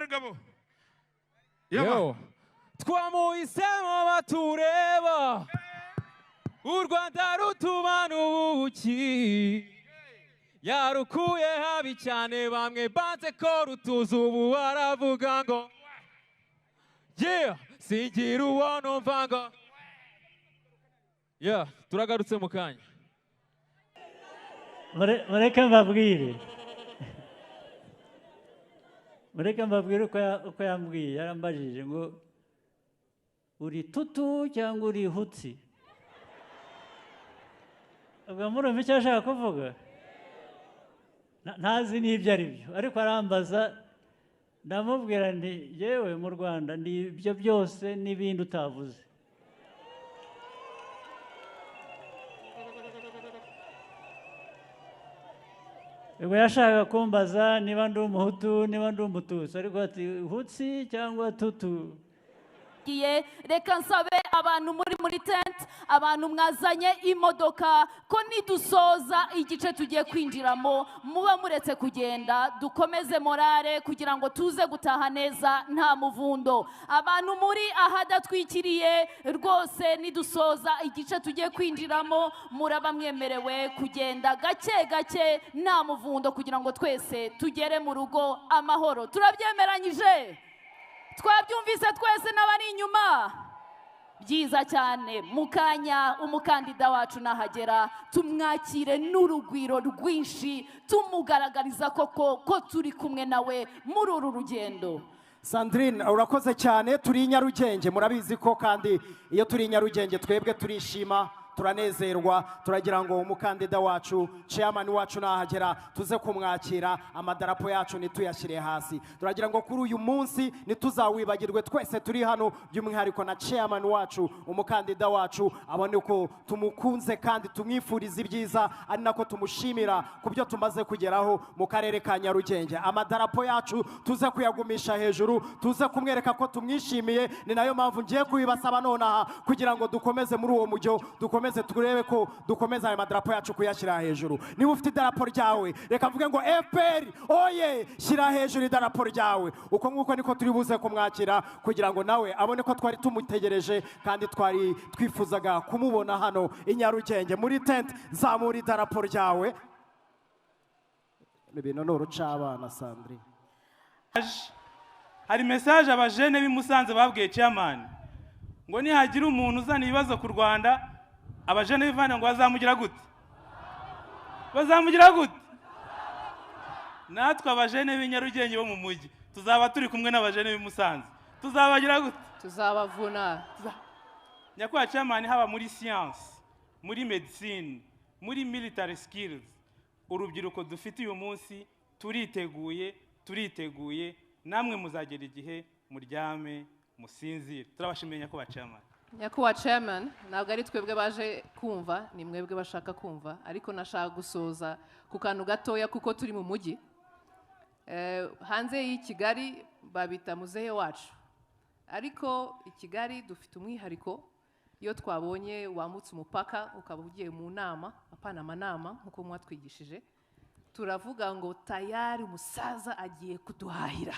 Gabo. Yo. Twamuhisemo batureba, u Rwanda rutubana ubuki, yarukuye habi cyane, bamwe banze ko rutuza, ubu baravuga ngo yeah, singira uwo numva ngo yeah. Turagarutse mu kanya. Mureke mbabwire, uko yambwiye. Yarambajije ngo uri Tutu cyangwa uri Hutsi? Ubwo murumva icyo ashaka kuvuga? Ntazi n'ibyo ari byo, ariko arambaza, ndamubwira nti yewe mu Rwanda ni ibyo byose n'ibindi utavuze. Ubwo yashakaga kumbaza niba ndi Umuhutu, niba ndi Umututsi, ariko ati Hutsi cyangwa Tutu. Reka nsabe abantu muri tent, abantu mwazanye imodoka, ko nidusoza igice tugiye kwinjiramo muba muretse kugenda, dukomeze morale kugira ngo tuze gutaha neza nta muvundo. Abantu muri ahadatwikiriye rwose, nidusoza igice tugiye kwinjiramo muraba mwemerewe kugenda gake gake nta muvundo, kugira ngo twese tugere mu rugo amahoro. Turabyemeranyije? Twabyumvise twese n'abari inyuma? Byiza cyane. Mukanya umukandida wacu nahagera tumwakire n'urugwiro rwinshi, tumugaragariza koko ko turi kumwe nawe muri uru rugendo. Sandrine, urakoze cyane. Turi i Nyarugenge, murabizi ko kandi iyo turi i Nyarugenge twebwe turishima, turanezerwa, turagira ngo umukandida wacu, chairman wacu nahagera tuze kumwakira, amadarapo yacu nituyashyire hasi. Turagira ngo kuri uyu munsi ntituzawibagirwe twese turi hano, by'umwihariko na chairman wacu, umukandida wacu, abone ko tumukunze kandi tumwifuriza ibyiza, ari nako tumushimira ku byo tumaze kugeraho mu karere ka Nyarugenge. Amadarapo yacu tuze kuyagumisha hejuru, tuze kumwereka ko tumwishimiye. Ni nayo mpamvu ngiye kubibasaba nonaha kugira ngo dukomeze muri uwo mujyo, dukomeze turebe ko dukomeza ayo madarapo yacu kuyashyira hejuru. Niba ufite idarapo ryawe, reka mvuge ngo FPR oye, shyira hejuru idarapo ryawe. Uko nguko niko turi buze kumwakira kugira ngo nawe abone ko twari tumutegereje kandi twari twifuzaga kumubona hano i Nyarugenge muri tent. Zamura idarapo ryawe. Ibintu ni urucabana. Sandrine, hari message abajene b'i Musanze babwiye chairman ngo nihagira umuntu uzana ibibazo ku Rwanda, abajene b'Ivana ngo bazamugira gute? Bazamugira gute? Natwe abajene b'i Nyarugenge bo mu mujyi tuzaba turi kumwe n'abajene b'i Musanze, tuzabagira gute? Tuzabavuna. Nyakubahwa chairman, haba muri science, muri medicine, muri military skills, urubyiruko dufite uyu munsi turiteguye, turiteguye. Namwe muzagera igihe muryame musinzire. Turabashimiye nyakubahwa chairman. Nyakubahwa chairman, ntabwo ari twebwe baje kumva, ni mwebwe bashaka kumva, ariko nashaka gusoza ku kantu gatoya kuko turi mu mujyi. Hanze y'i Kigali babita muzehe wacu, ariko i Kigali dufite umwihariko. Iyo twabonye wambutse umupaka ukaba ugiye mu nama, apana amanama nk'uko mwatwigishije, turavuga ngo tayari umusaza agiye kuduhahira.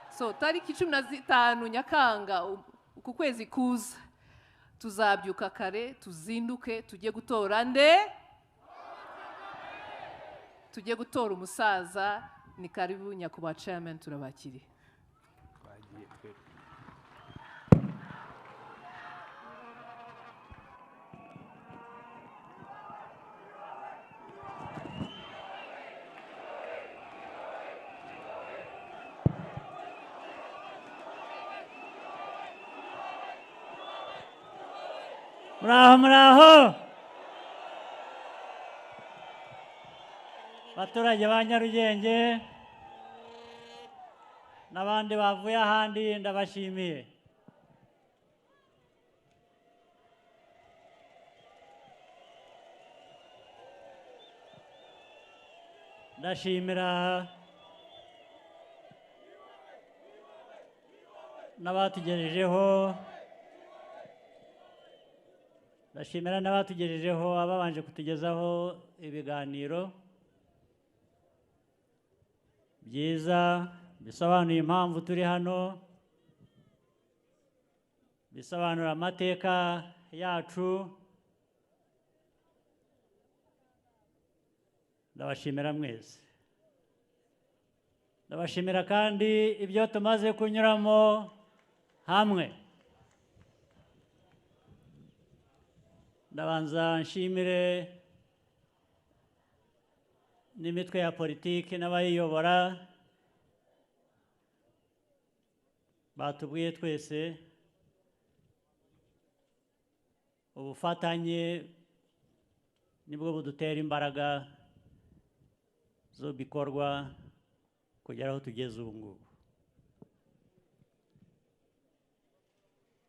So tariki 15 Nyakanga, uku kwezi kuza, tuzabyuka kare, tuzinduke, tujye gutora nde? Tujye gutora umusaza. Ni karibu nyakubahwa chairman, turabakiriye. Muraho, muraho baturage ba Nyarugenge n'abandi bavuye ahandi, ndabashimiye. Ndashimira n'abatugejejeho, ndashimira n'abatugejejeho ababanje kutugezaho ibiganiro byiza bisobanuye impamvu turi hano, bisobanura amateka yacu. Ndabashimira mwese, ndabashimira kandi ibyo tumaze kunyuramo hamwe. Ndabanza nshimire n'imitwe ya politiki n'abayiyobora batubwiye twese ubufatanye nibwo budutera imbaraga zo bikorwa kugera aho tugeze ubu ngubu.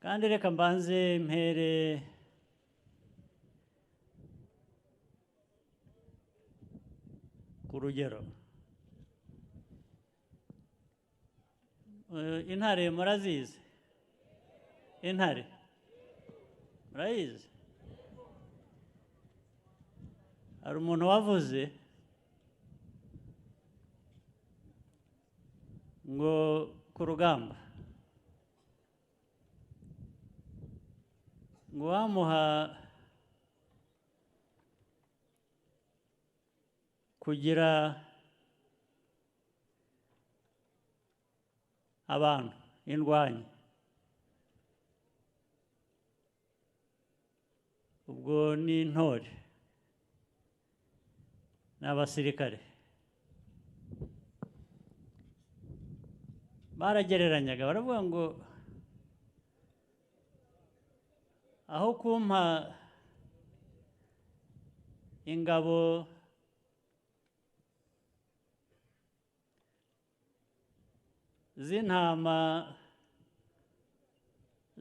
Kandi reka mbanze mpere ku rugero. Intare murazizi? Intare murayizi? Hari umuntu wavuze ngo ku rugamba ngo wamuha kugira abantu indwanyi, ubwo ni intore n'abasirikare. Baragereranyaga baravuga ngo aho kumpa ingabo z'intama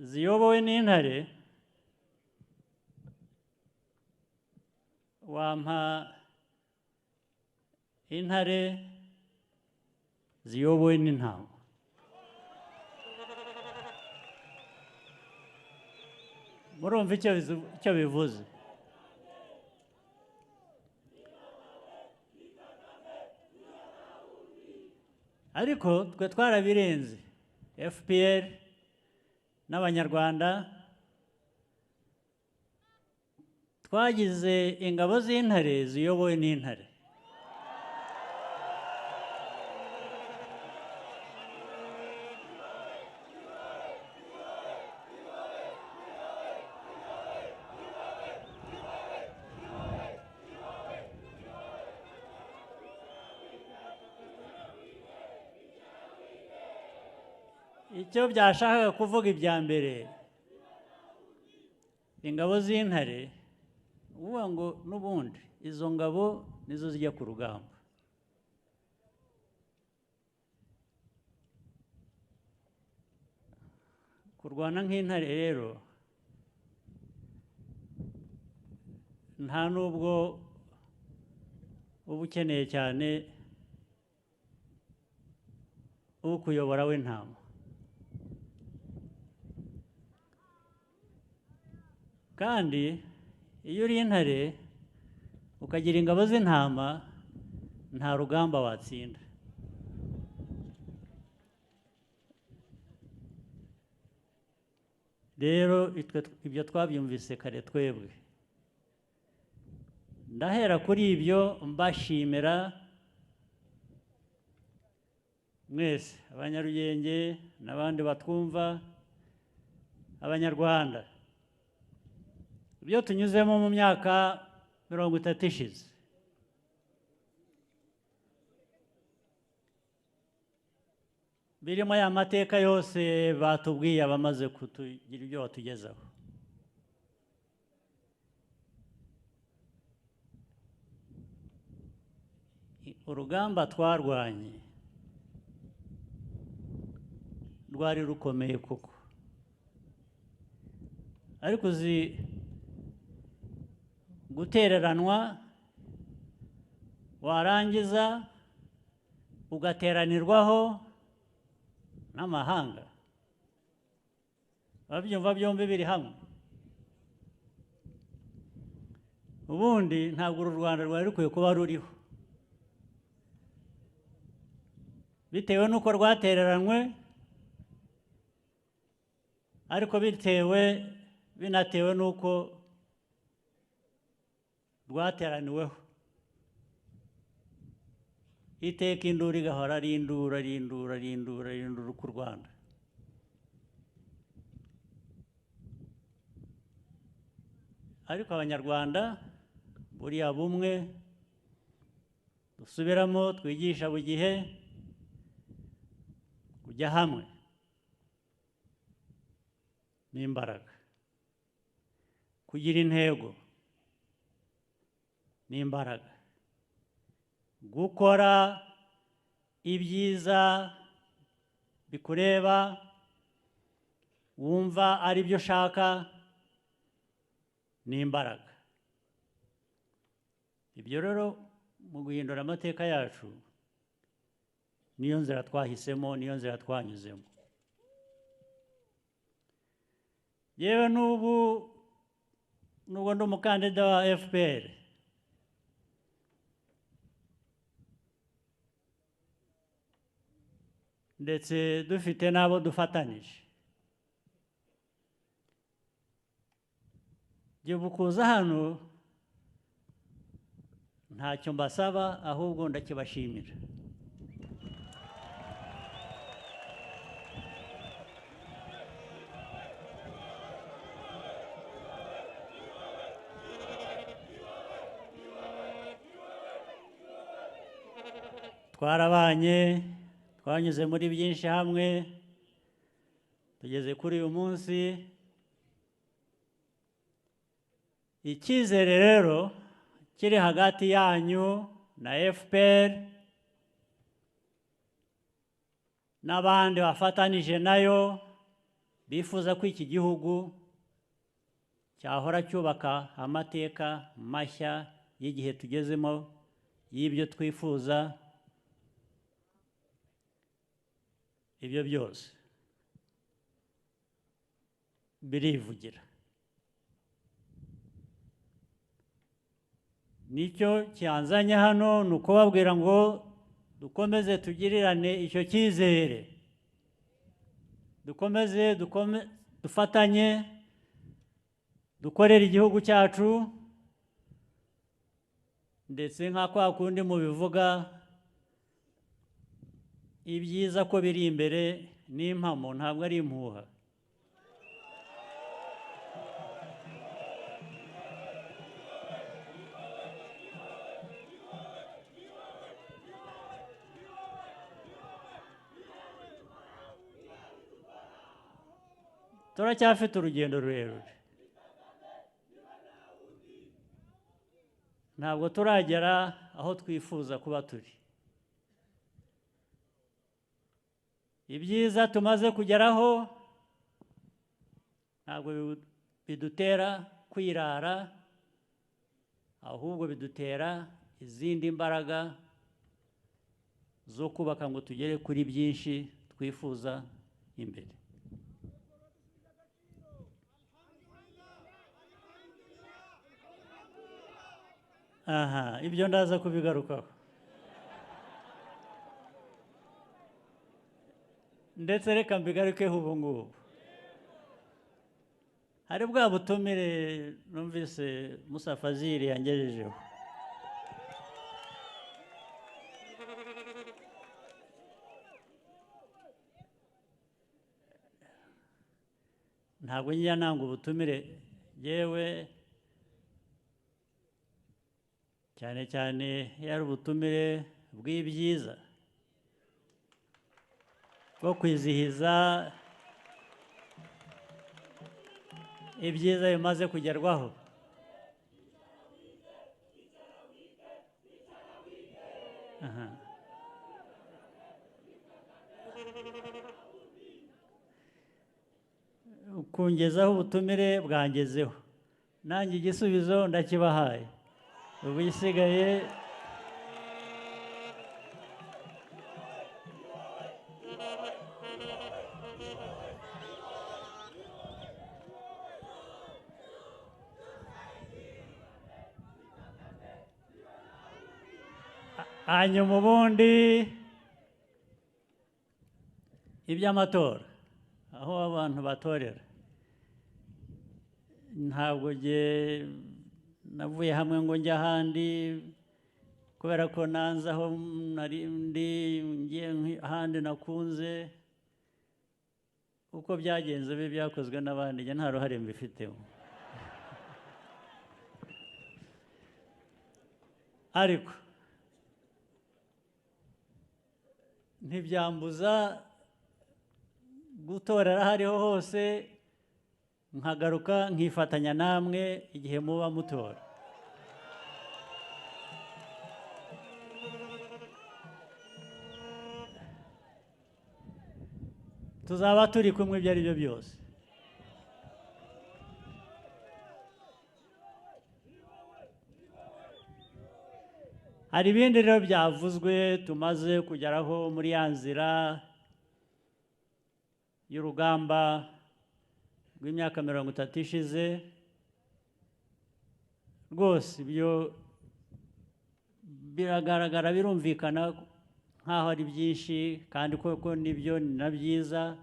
ziyobowe n'intare, wampa intare ziyobowe n'intama. Murumva icyo bivuze? Ariko twe twarabirenze, FPR n'Abanyarwanda twagize ingabo z'intare ziyobowe n'intare. Icyo byashakaga kuvuga ibya mbere, ingabo z'intare, uvuga ngo n'ubundi izo ngabo nizo zijya ku rugamba. Kurwana nk'intare rero nta nubwo uba ukeneye cyane ukuyobora w'intama. Kandi iyo uri intare ukagira ingabo z'intama nta rugamba watsinda. Rero ibyo twabyumvise kare twebwe. Ndahera kuri ibyo mbashimira mwese Abanyarugenge n'abandi batwumva, Abanyarwanda. Ibyo tunyuzemo mu myaka 30 ishize birimo ya mateka yose batubwiye abamaze kutugira ibyo batugezaho. Urugamba twarwanye rwari rukomeye koko, ariko uzi gutereranwa warangiza ugateranirwaho n'amahanga, babyumva byombi biri hamwe. Ubundi ntabwo uru Rwanda rwari rukwiye kuba ruriho. Bitewe n'uko rwatereranywe, ariko bitewe binatewe n'uko rwateraniweho. Iteka induru igahora ari induru, ari induru, ari induru, ari induru ku Rwanda. Ariko Abanyarwanda buriya bumwe dusubiramo, twigisha buri gihe kujya hamwe n'imbaraga, kugira intego n'imbaraga, gukora ibyiza bikureba wumva ari byo ushaka n'imbaraga. Ibyo rero mu guhindura amateka yacu niyo nzira twahisemo, niyo nzira twanyuzemo. Yewe n'ubu nubwo ndi umukandida wa FPR, ndetse dufite n'abo dufatanije, njye kuza hano ntacyo mbasaba, ahubwo ndakibashimira. Twarabanye, twanyuze muri byinshi hamwe, tugeze kuri uyu munsi. Icyizere rero kiri hagati yanyu na FPR n'abandi bafatanije nayo bifuza ko iki gihugu cyahora cyubaka amateka mashya y'igihe tugezemo, y'ibyo twifuza, ibyo byose birivugira. Nicyo cyanzanye hano, ni ukubabwira ngo dukomeze tugirirane icyo cyizere, dukomeze dufatanye, dukorere igihugu cyacu, ndetse nka kwa kundi mubivuga, ibyiza ko biri imbere n'impamo, ntabwo ari impuha. Turacyafite urugendo rurerure, ntabwo turagera aho twifuza kuba turi. Ibyiza tumaze kugeraho ntabwo bidutera kwirara, ahubwo bidutera izindi mbaraga zo kubaka ngo tugere kuri byinshi twifuza imbere. Aha, ibyo ndaza kubigarukaho. Ndetse reka mbigarukeho ubu ngubu. Hari bwa butumire numvise Musa Fazil yangejejeho. Ntabwo njya nanga ubutumire yewe, cyane cyane yari ubutumire bw'ibyiza bwo kwizihiza ibyiza bimaze kugerwaho. Kungezaho ubutumire bwangezeho, nanjye igisubizo ndakibahaye. Ubu isigaye hanyuma ubundi Iby'amatora aho abantu batorera, ntabwo nge navuye hamwe ngo njye ahandi kubera ko nanze aho nari ndi, ngiye ahandi nakunze. Uko byagenze bi byakozwe n'abandi, njye nta ruhare mbifitemo. Ariko ntibyambuza gutorera aho ariho hose, nkagaruka nkifatanya namwe igihe muba mutora. Tuzaba turi kumwe ibyo ari byo byose. Hari ibindi rero byavuzwe tumaze kugeraho muri ya nzira y'urugamba rw'imyaka 30 ishize. Rwose ibyo biragaragara, birumvikana nkaho ari byinshi, kandi koko nibyo, ni na byiza,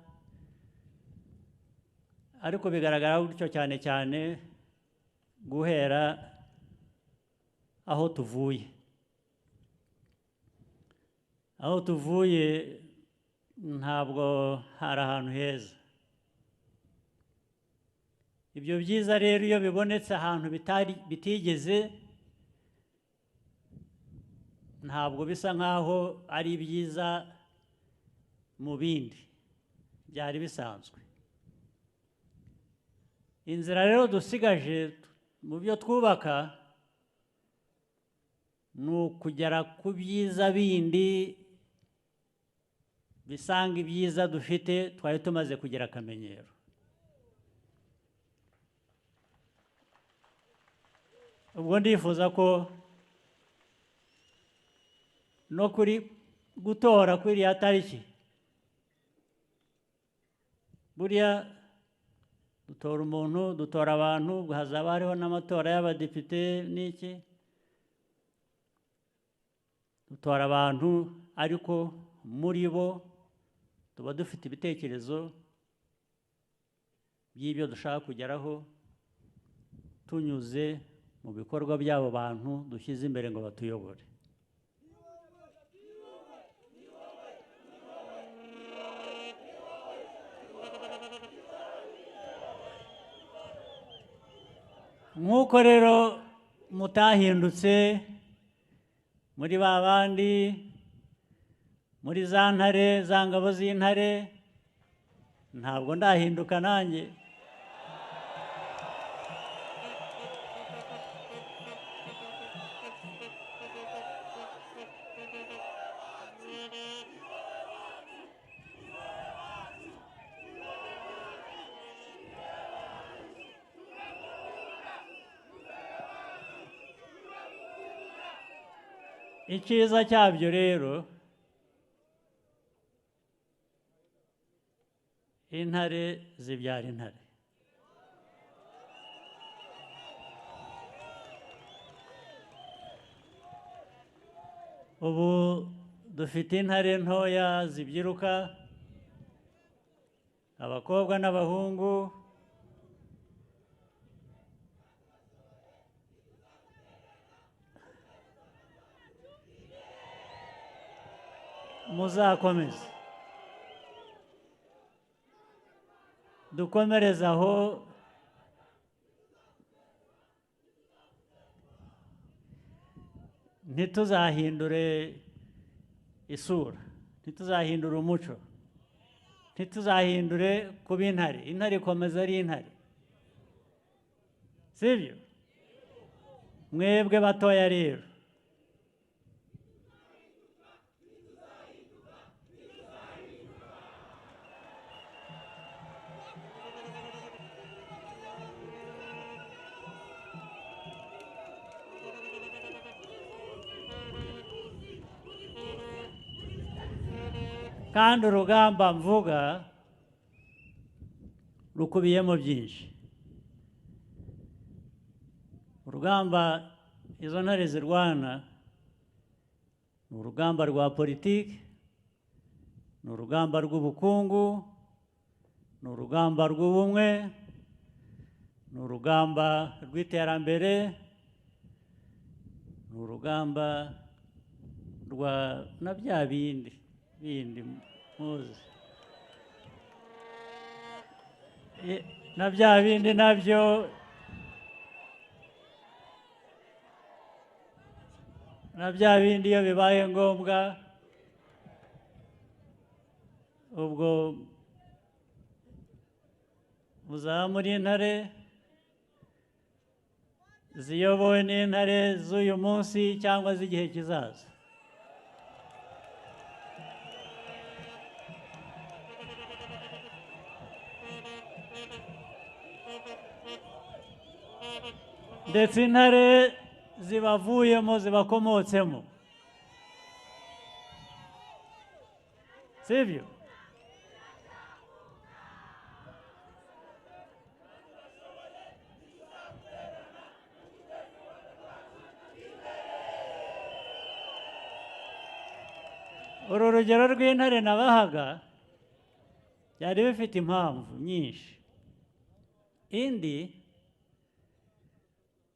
ariko bigaragara gutyo cyane cyane guhera aho tuvuye. Aho tuvuye ntabwo hari ahantu heza. Ibyo byiza rero iyo bibonetse ahantu bitigeze, ntabwo bisa nkaho ari byiza mu bindi byari bisanzwe. Inzira rero dusigaje mu byo twubaka ni ukugera ku byiza bindi bisanga ibyiza dufite twari tumaze kugira akamenyero. Ubwo ndifuza ko no kuri gutora kuri iriya tariki, buriya dutora umuntu, dutora abantu, hazaba hariho n'amatora y'abadepite n'iki, dutora abantu, ariko muri bo tuba dufite ibitekerezo by'ibyo dushaka kugeraho tunyuze mu bikorwa by'abo bantu dushyize imbere ngo batuyobore. Nk'uko rero mutahindutse muri ba bandi, muri za ntare, za ngabo z'intare, ntabwo ndahinduka nanjye. Icyiza cyabyo rero, intare zibyara intare. Ubu dufite intare ntoya zibyiruka, abakobwa n'abahungu, muzakomeze dukomereze aho. Ntituzahindure isura, ntituzahindure umuco, ntituzahindure kuba intare. Intare ikomeza ari intare, sibyo? Mwebwe batoya rero, kandi urugamba mvuga rukubiyemo byinshi. Urugamba izo ntare zirwana ni urugamba rwa politiki, Ni urugamba rw'ubukungu, ni urugamba rw'ubumwe, ni urugamba rw'iterambere, ni urugamba rwa na bya bindi bindi muzi, na bya bindi nabyo. Na bya bindi iyo bibaye ngombwa, ubwo muzaba muri intare ziyobowe n'intare z'uyu munsi cyangwa z'igihe kizaza. Ndetse intare zibavuyemo, zibakomotsemo, sibyo? Uru rugero rw'intare nabahaga byari bifite impamvu nyinshi. Indi,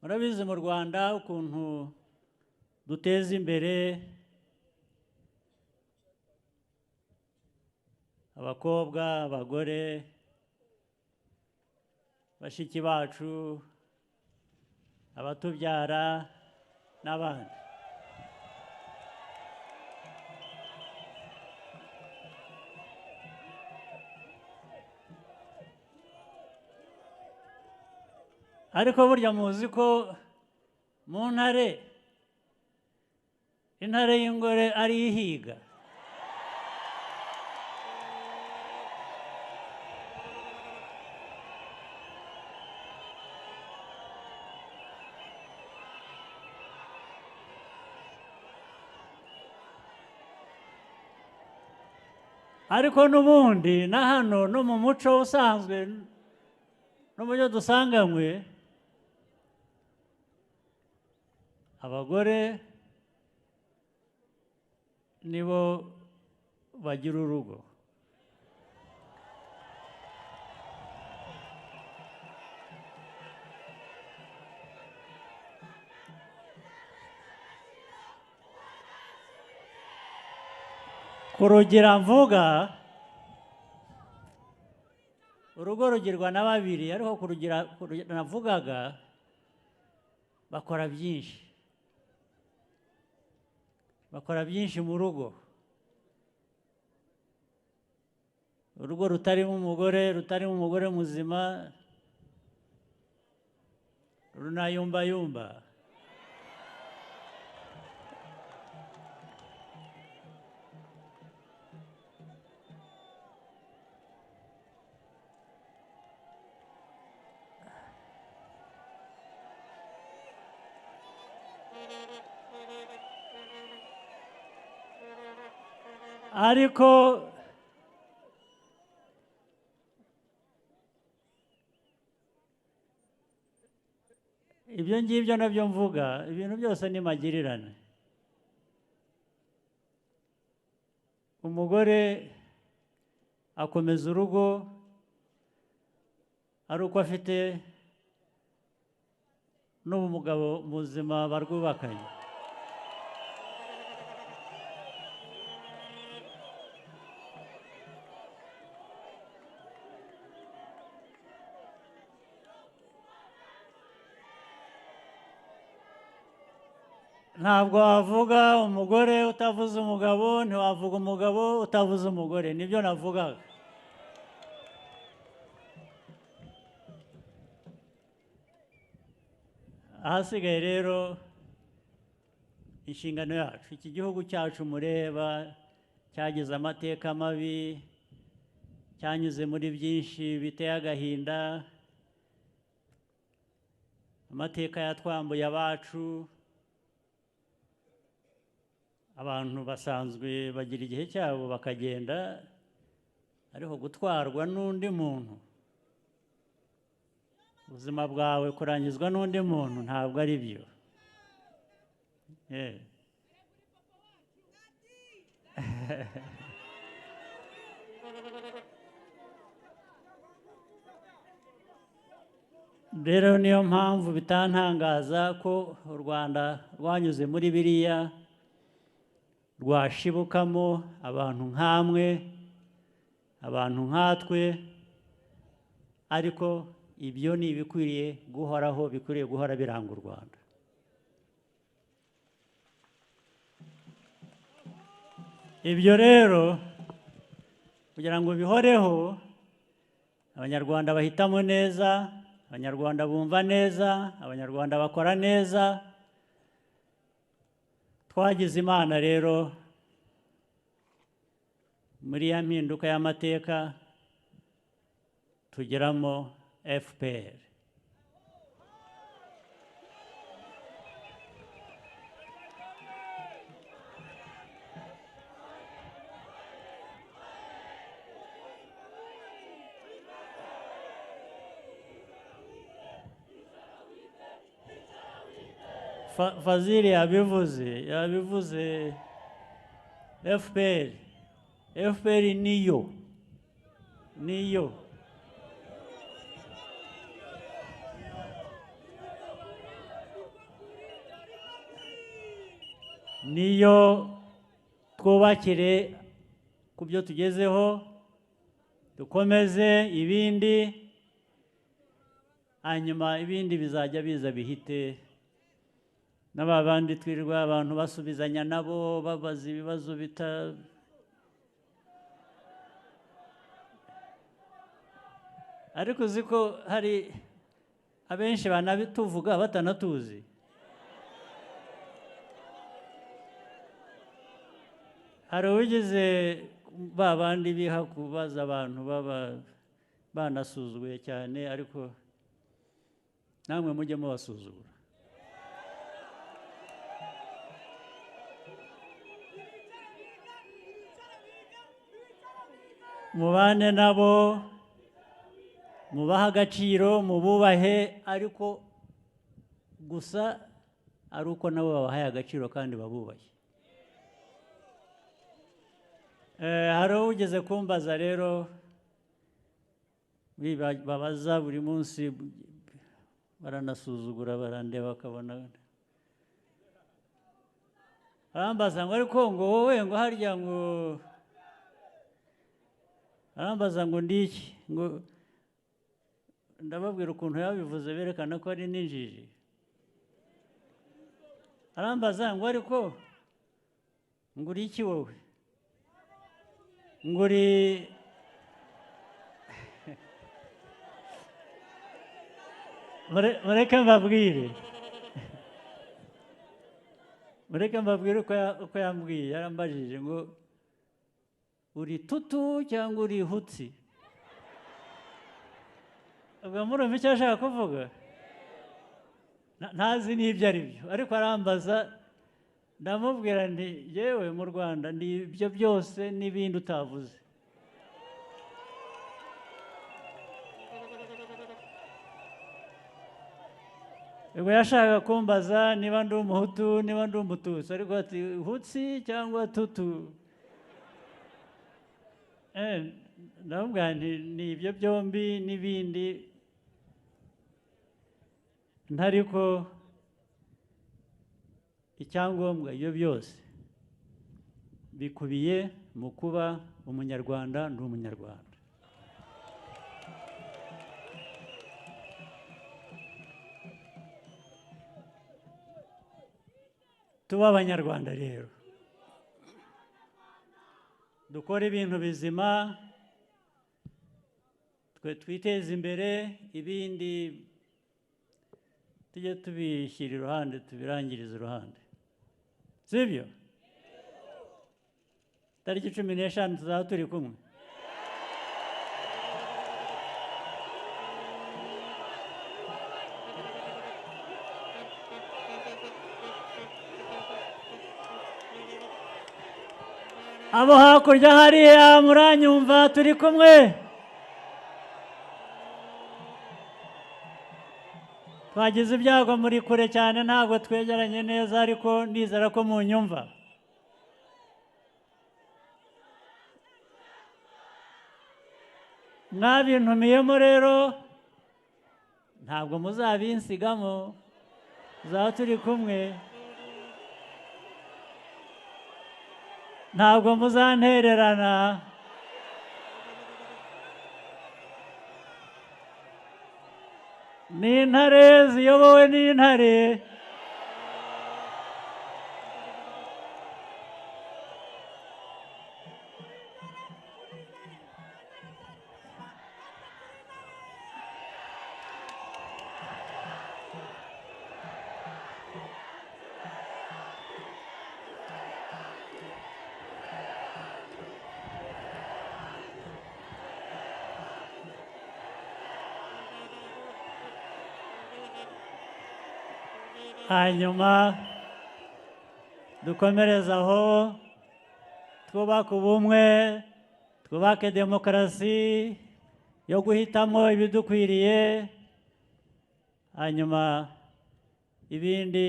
murabizi mu Rwanda ukuntu duteza imbere abakobwa, abagore, bashiki bacu, abatubyara n'abandi. Ariko burya muzi ko mu ntare, intare y'ingore ari ihiga. Ariko n'ubundi na hano no mu muco usanzwe n'uburyo dusanganywe, abagore nibo bagira urugo. Kurugira mvuga, urugo rugirwa na babiri, ariko kurugira navugaga bakora byinshi, bakora byinshi mu rugo. Urugo rutarimo umugore, rutarimo umugore muzima, runayumbayumba. Ariko ibyo ngibyo nabyo mvuga, ibintu byose ni magirirane. Umugore akomeza urugo ari uko afite n'umugabo muzima barwubakanye. Ntabwo wavuga umugore utavuze umugabo, ntiwavuga umugabo utavuze umugore, nibyo navugaga. Ahasigaye rero inshingano yacu, iki gihugu cyacu mureba cyagize amateka mabi, cyanyuze muri byinshi biteye agahinda, amateka yatwambuye abacu. Abantu basanzwe bagira igihe cyabo bakagenda, ariko gutwarwa n'undi muntu, ubuzima bwawe kurangizwa n'undi muntu, ntabwo ari byo. Rero niyo mpamvu bitantangaza ko u Rwanda rwanyuze muri biriya, rwashibukamo abantu nk'amwe, abantu nkatwe, ariko ibyo ni ibikwiriye guhoraho, bikwiriye guhora biranga u Rwanda. Ibyo rero kugira ngo bihoreho, Abanyarwanda bahitamo neza, Abanyarwanda bumva neza, Abanyarwanda bakora neza. Twagize Imana rero muri ya mpinduka y'amateka tugeramo FPR. Fazili yabivuze FPR niyo niyo twubakire ku byo tugezeho, dukomeze ibindi, hanyuma ibindi bizajya biza bihite. N'ababandi twirirwa abantu basubizanya nabo babaza ibibazo bita, ariko uzi ko hari abenshi banabituvuga batanatuzi. Hari uwigeze babandi biha kubaza abantu baba banasuzuguye cyane, ariko namwe mujye mubasuzugura. Mubane nabo, mubahe agaciro, mububahe, ariko gusa ari uko nabo babahaye agaciro kandi babubahe. Hari ugeze kumbaza rero, babaza buri munsi, baranasuzugura, barandeba bakabona, arambaza ngo ariko ngo wowe ngo harya ngo, arambaza ngo ndiki, ngo ndababwira ukuntu yabivuze berekana ko ari n'injiji. Arambaza ngo ariko ngo uri iki wowe, ngo uri mureke mbabwire uko yambwiye. Yarambajije ngo uri tutu cyangwa uri hutsi. Ubwo murumva icyo ashaka kuvuga, ntazi n'ibyo ari byo, ariko arambaza, ndamubwira nti yewe mu Rwanda ni ibyo byose n'ibindi utavuze. Ubwo yashaka kumbaza niba ndi umuhutu, niba ndi umututsi, ariko ati hutsi cyangwa tutu. Ndamubwira nti ni ibyo byombi n'ibindi, ntariko icyangombwa ibyo byose bikubiye mu kuba umunyarwanda. Ndi umunyarwanda. Tuba abanyarwanda rero, dukora ibintu bizima, twe twiteze imbere, ibindi tujye tubishyira iruhande, tubirangirize iruhande, sibyo? Tariki 15 tuzaba turi kumwe. Abo hakurya hariya muranyumva, turi kumwe. Twagize ibyago muri kure cyane, ntabwo twegeranye neza, ariko nizera ko munyumva. Mwabintumiyemo rero ntabwo muzabinsigamo, tuzaba turi kumwe, ntabwo muzantererana. Ni intare ziyobowe n'intare. Hanyuma dukomereze aho, twubake ubumwe, twubake demokarasi yo guhitamo ibidukwiriye, hanyuma ibindi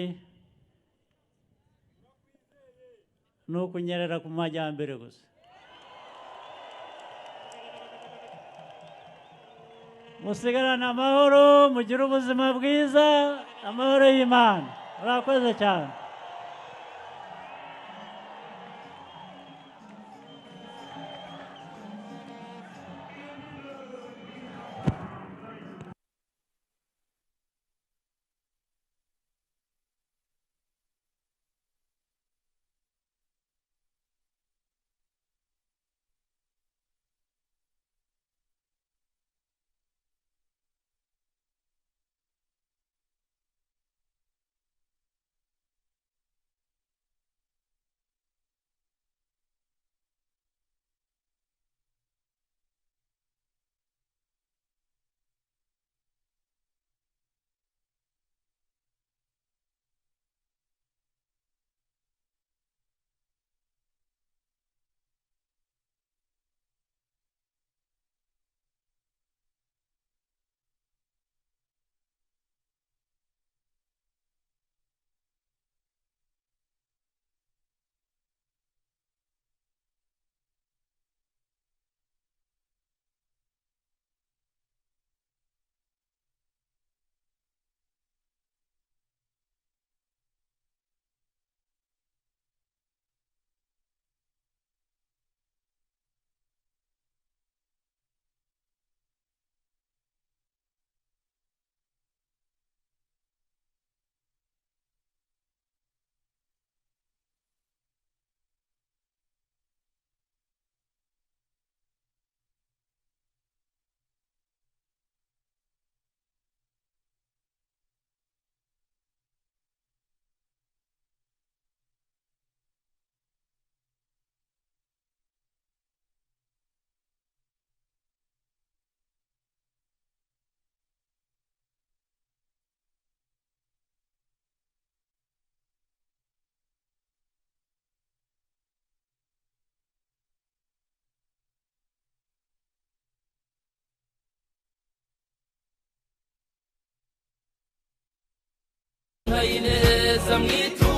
ni ukunyerera ku majyambere gusa. Musigarane amahoro, mugire ubuzima bwiza, amahoro y'Imana. Murakoze cyane. Neza mwitu